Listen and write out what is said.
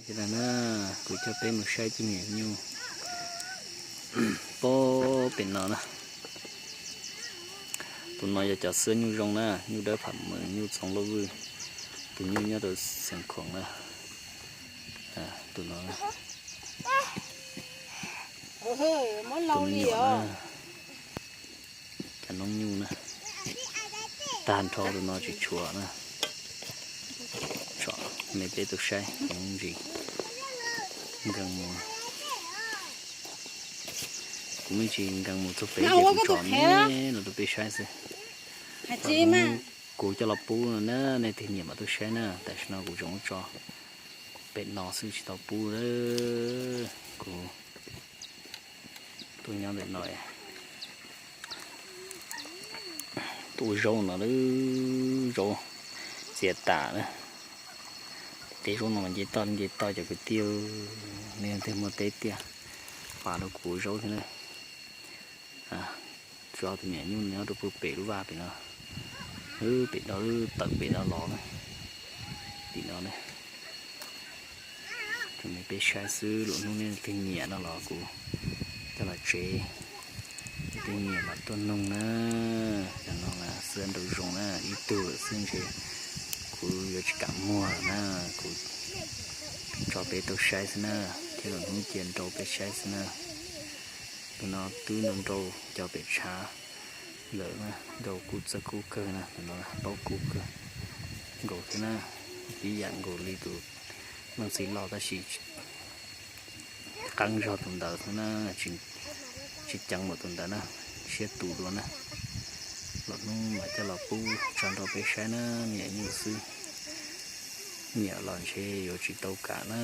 Ces na, kuv coj peb mus saib tus me nyuj pem no na. Tus no yog cov xwb nyuj zoo na, nyuj dawb pham mws, nyuj txoov lauj vwj. Tus nyuj nyob rau Xeev Khuam na. Tus no, tus me nyuam na, cov noob nyuj na. Tag nrho tus no tsis tshuav na. Tsom me peb tau saib, kuv ntsis nkees mus, kuv me ntsis nkees mus txog pem ces kuv tsom me no rau peb saib xwb. Kuv coj los pub no na, nej leej twg nyiam mam tuaj saib na. Tam sim no kuv tseem tso pem no xwb tsis tau pub lawm. Kuv tuaj nyob ntawm no, tuaj ua zaub no, zaub txias tas na. Tej zaub no mas nce toj nce toj cov kwv tij, nej leej twg muaj teb tiag pab rau kuv ua zaub thiab na. Tso tus me nyuam nyuj nyob rau puag pem lub vaj pem no, pem no, tawm pem no los na, tim no na. Tso me peb saib xwb, lwm hnub nej leej twg nyiam no los kuv coj los tsev, leej twg nyiam los tuaj noog na. Cov no mas xwb nraum zoov na, ib tug lawm xwb ntshe kuv yuav tsis kam muag lawm na, kuv tso peb tau saib xwb na, thiab lwm hnub cia nrau peb saib xwb na. Tus no twb nrau nrau cov pem tshav lawm na, nrau kub txawj kub kawg na, tus no paub kub kawg nkaus thiab na, ib yam nkaus li tus leej txiv loj tab sis qeeb zog tus ntawd xwb na, tsis ceev npaum tus ntawd na, siab tus dua na. Lwm hnub mam coj los pub tso nrau peb saib na, me nyuam nyuj xwb, nyiam los ntshe yuav tsis tau kam na.